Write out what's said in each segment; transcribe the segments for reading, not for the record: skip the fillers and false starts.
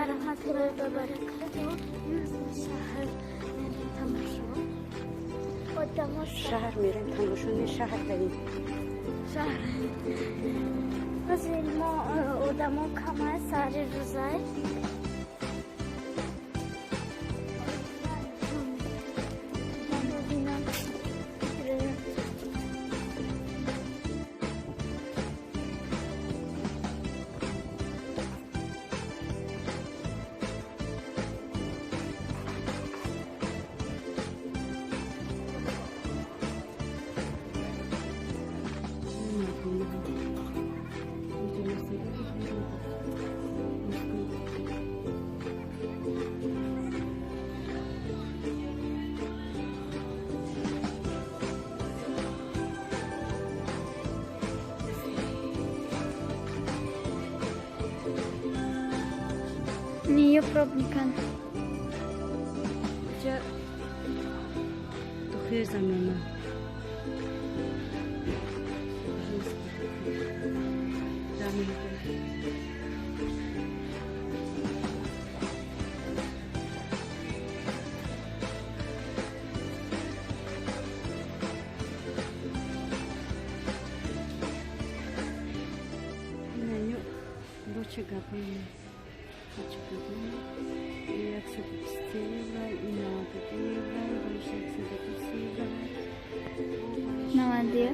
Ва раҳматуллоҳи ва баракатуҳ. Шаҳр мерем тамошо. Одамо шаҳр мерем тамошо, не шаҳр дарем. Шаҳр. Ҳозир мо одамо кам аст, сари рӯзай. Нее пробникан. Духи замена. Доча Габбана. 120 евро, и 92 евро, и 120 евро. 92.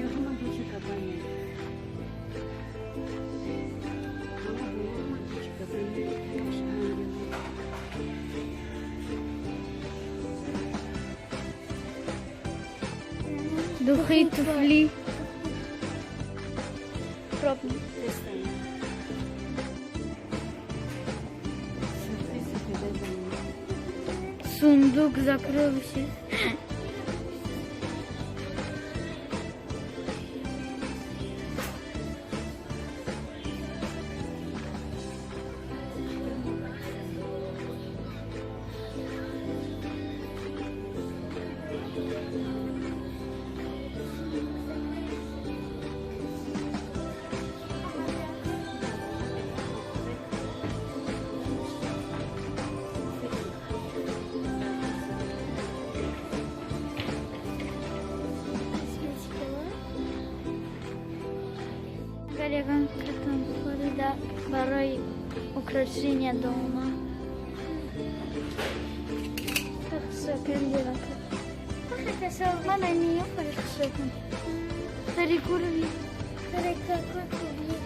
Я ҳама Доча Габбана. Ҳама Доча Габбана. Духи, туфли. Пробник. Сундук закрылся. Агар ягон картонпорида барои украшения дома. Мана нее хушрӯкан. Хари курви. Хари какой курви.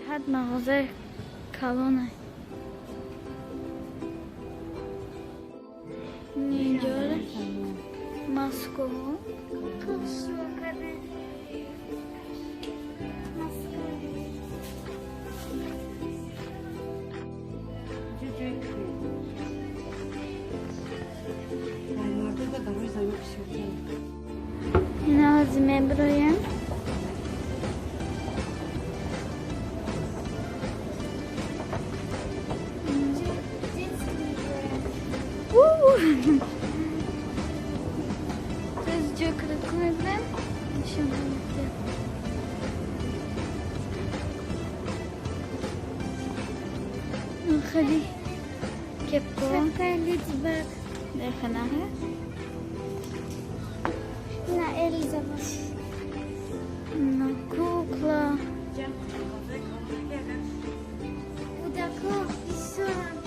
Ҳад мағозаи калона. Инҷора Москва. Ина ҳозир мебироем. Хали кепко. Дар ханаҳа. На Эльза. На кукла. Кудако бисёрам.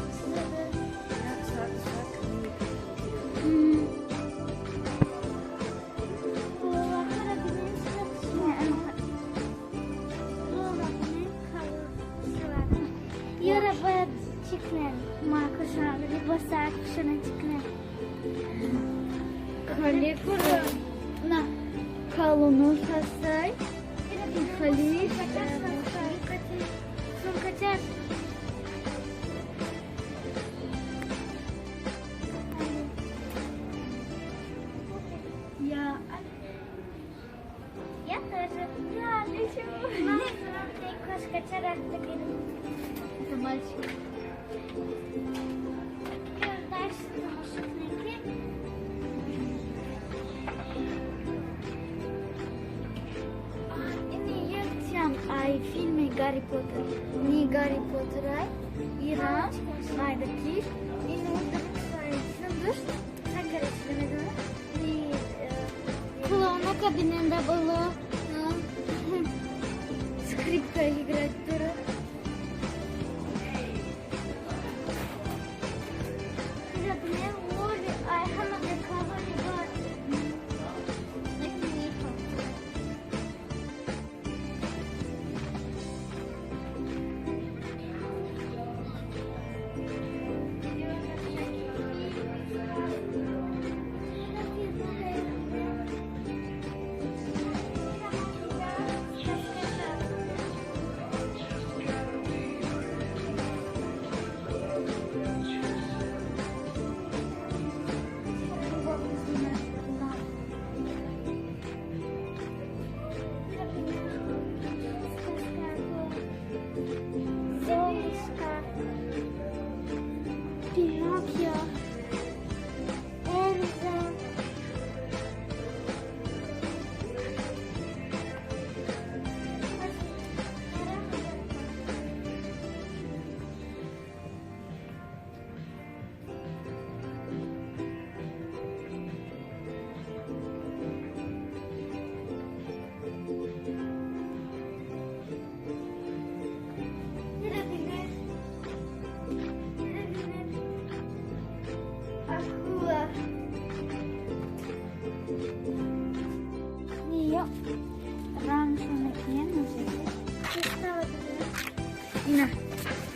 Ёра бояд чӣ кунем? Маркушона либосакушона чӣ кунем? Хали кура. На калонуш ҳастай. Хали. Сумкачаш. Я. Я тоже. Я лечу. Мама, кошка чарахта беру. Это мальчик. Дальше тамошо кунем ки. Ай филми Гарри Поттер. Не Гарри Поттер, ай. Иран, Майдакиш. И Клоуна кабинета было. Скрипка играть тоже. Pinocchio, Elsa,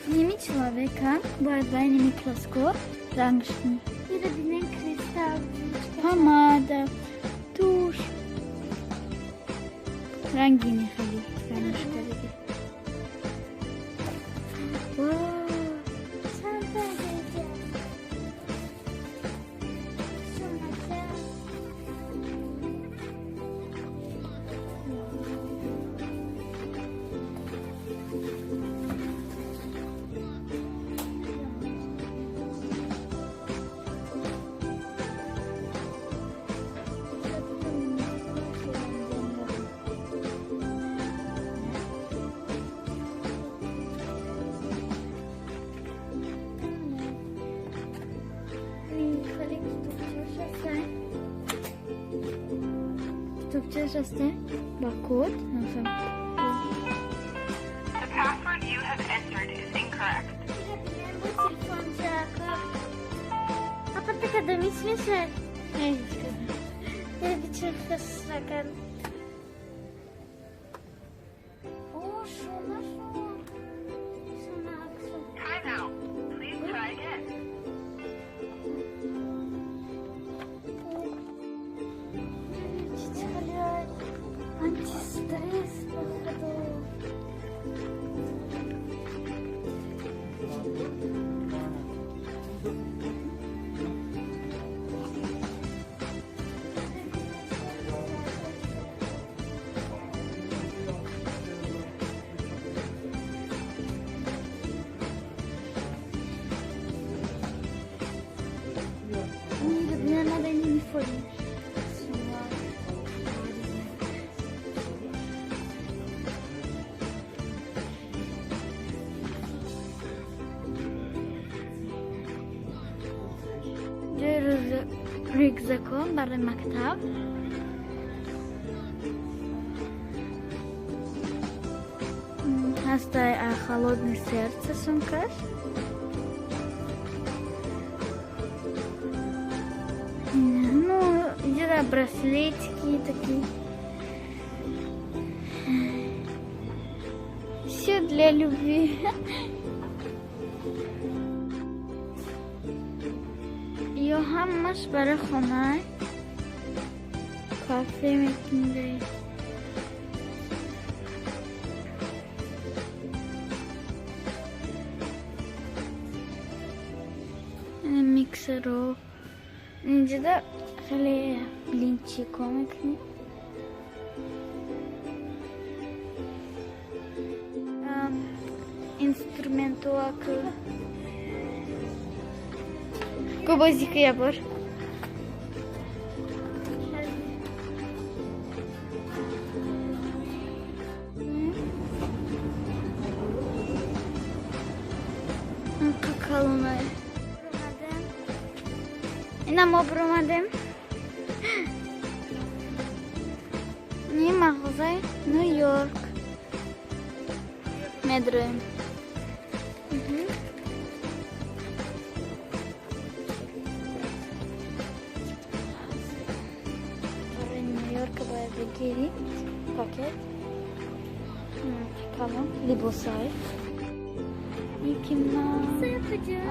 Ними человека бояд байни микроскоп ранг шуд. Помада, тушь. Рангини хеле ранг шуда диге. The password you have entered is incorrect. Time out. Please try again. Антистресс, походу. Мне надо не форме. Рюкзаком барои мактаб. Ҳастай холодное сердце сумкаш. Ну, где-то браслетики такие. Все для любви. Ё ҳамаш барои хона кафе мекунӣ. Миксерро инҷода хеле блинчико мекунӣ. Инструментоа ки бозӣ ку я бор. Калонай. Ина мо биромадем. Ни мағозаи Нью-Йорк. Медроем. Барои Нью-Йорка бояд бигирӣ пакет. Калон либосай. Микки Маус,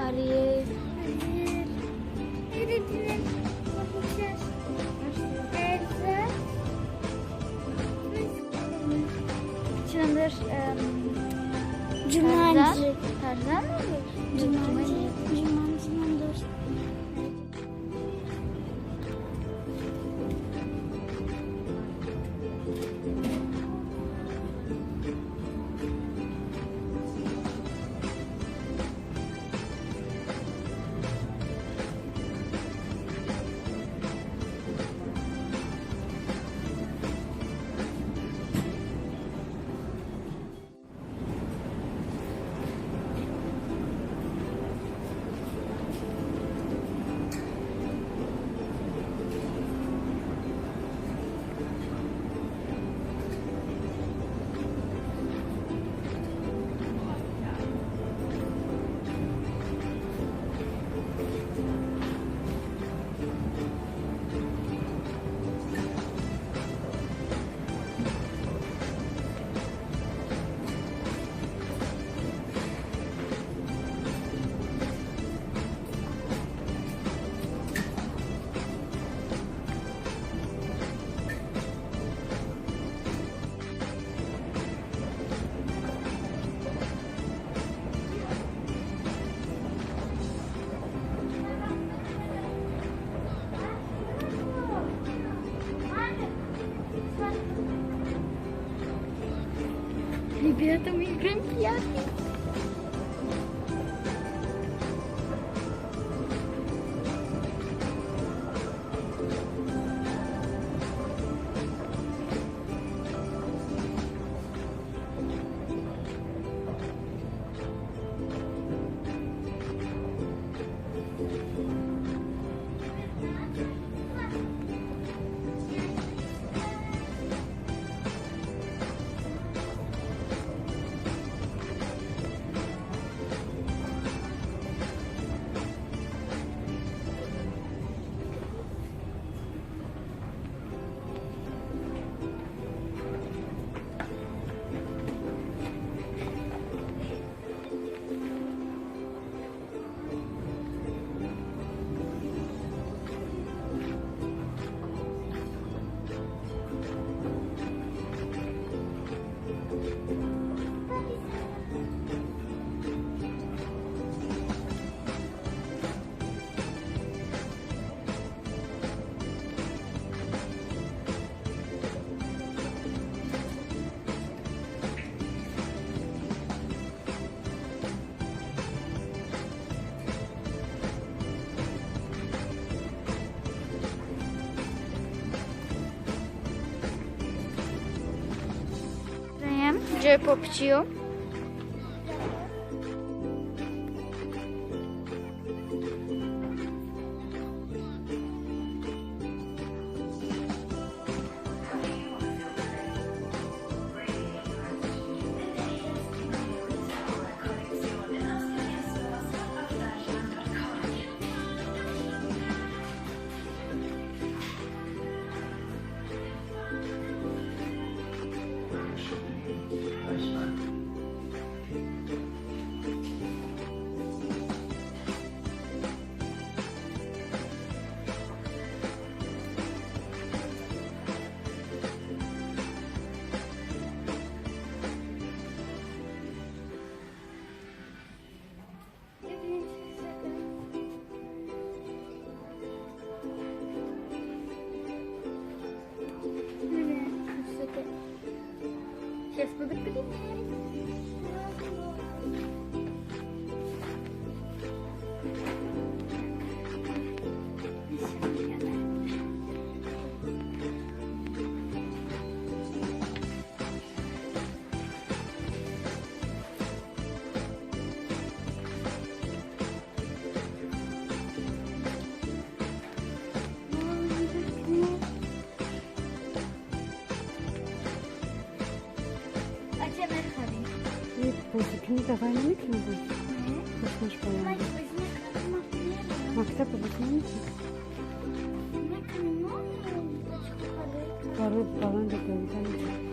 Ариэль. Чӣ ном дошт? Джуманджи. Тарзан ном дошт? Джуманджи. Джуманджи ном дошт. Ребята, мы играем в прятки. Ҷои попчиё. Сейчас буду примерить. Кни давай намекунад? Хушмаш баланд. Мактаба боз намекунад? Барои баланду давида мекунад.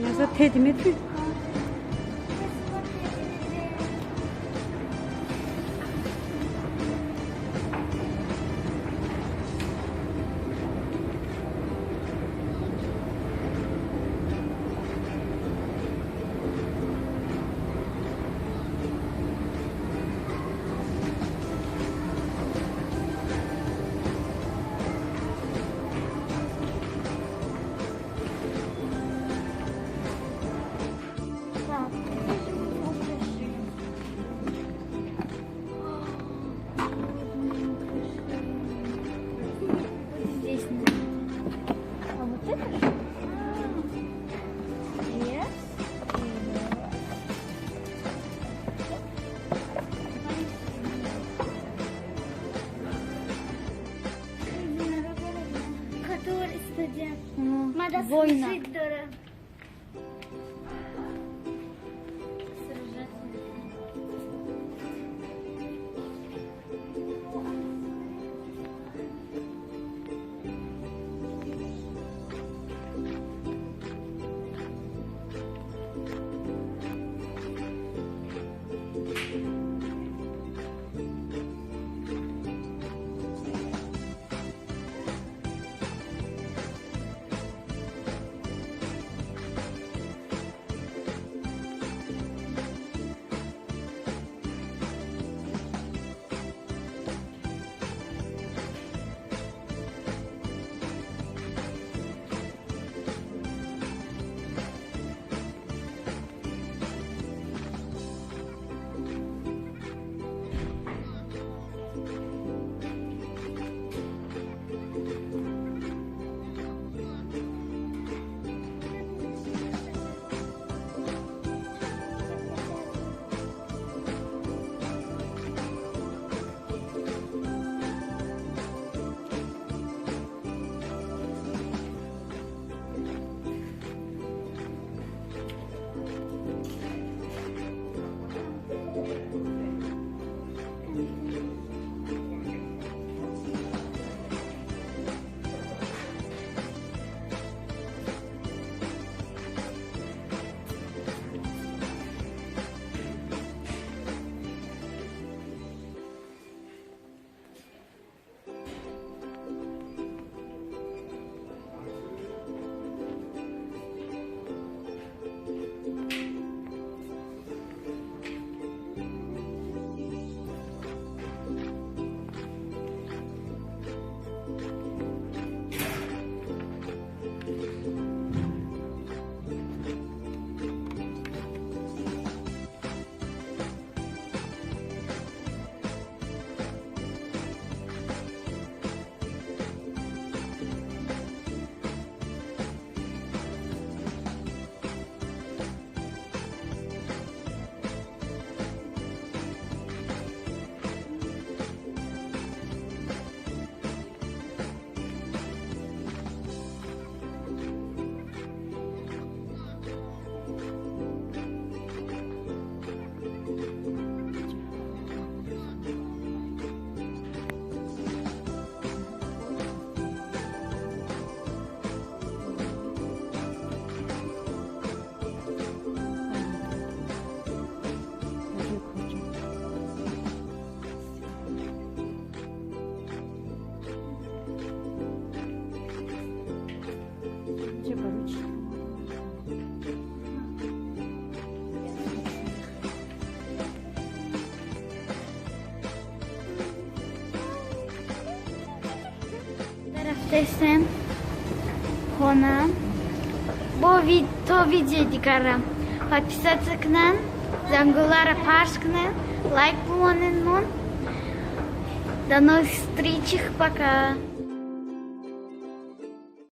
Назад Тедди метри? Война. Рафтесем хона. Бо то видеои дигарам подписаться кунанд, зангулара пахш кунанд, лайк бимонед мон. До новых встреч, пока.